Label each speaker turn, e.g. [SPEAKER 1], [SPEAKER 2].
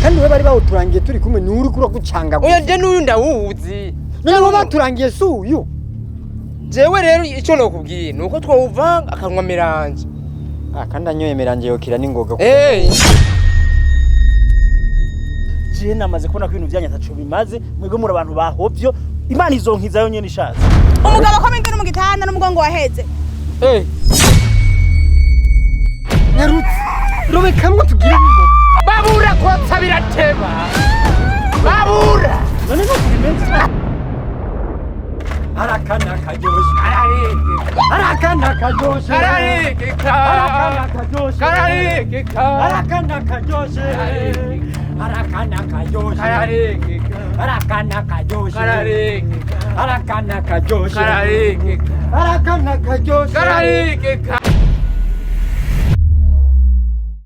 [SPEAKER 1] Kandi we bari bawuturangiye turi kumwe, ni uri kuragucanga.
[SPEAKER 2] Oya, je n'uyu ndawuzi.
[SPEAKER 1] None bo baturangiye si uyu?
[SPEAKER 2] Jewe rero icyo nokubwiye ni uko twawuvanga akanywa mélange.
[SPEAKER 1] Ah, kandi anyoye mélange yokira n'ingoga.
[SPEAKER 2] Eh.
[SPEAKER 3] Je namaze kubona ko ibintu byanyu ataco bimaze. Mwebwe muri abantu bahovyo, Imana izonkiza yonyene ishatse.
[SPEAKER 4] Umugabo ko mingana mu gitanda n'umugongo waheze.
[SPEAKER 2] Eh.
[SPEAKER 1] Nyarutse, robe kamwe tugire n'ingoga.
[SPEAKER 2] Babura kotsa birateba, babura.
[SPEAKER 3] None nuko bimeze.
[SPEAKER 1] Arakana karyoshe, arakana karyoshe,
[SPEAKER 2] Kararigika.
[SPEAKER 1] arakana karyoshe,
[SPEAKER 2] Kararigika.
[SPEAKER 1] arakana karyoshe, arakana karyoshe,
[SPEAKER 2] Kararigika.
[SPEAKER 1] arakana karyoshe,
[SPEAKER 2] Kararigika.
[SPEAKER 1] arakana karyoshe,
[SPEAKER 2] Kararigika.
[SPEAKER 1] arakana karyoshe.
[SPEAKER 2] Kararigika.